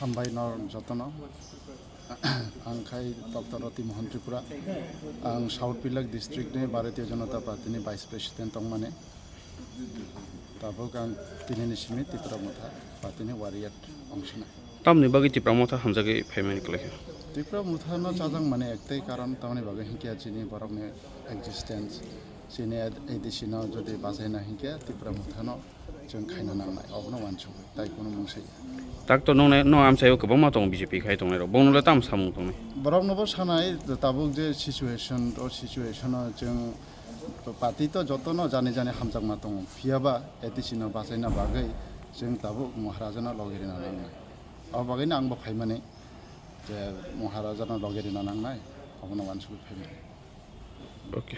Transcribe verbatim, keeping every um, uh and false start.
Hambai nor jotono. Ang khai Doctor Roti Mohan Tripura. Ang South Pilak district ni Bharatiya Janata Party ni Vice President tongmani. Tabuk ang tini ni simi Tipra Motha Party ni warrior ongsina. Tamni bagwi Tipra Motha hamjagwi phaimani kwlai kha? Tipra Motha no chajak mani ektai karon tamni bagwi hinkhe chini borok ni existence, chini A D C no jodi bachaina hinkhe Tipra Motha no chwng khaina nangnai, obono uansukwi, tai kunu mungsa ya. Tak to nongnai, no amchaio kwbangma tongo B J P khai tongnai rok, bongno le tamo samung tongnai? Borok no bo sanai, tabuk je situation, o situation o chwng party to joto no jani jani hamjakma tongo, phiya ba A D C no bachaina bagwi chwng tabuk Maharaja no logi rina nangnai. O bagwi no ang bo phaimani, je Maharaja no logi rina nangnai, obono uansukwi phaimani. Okay.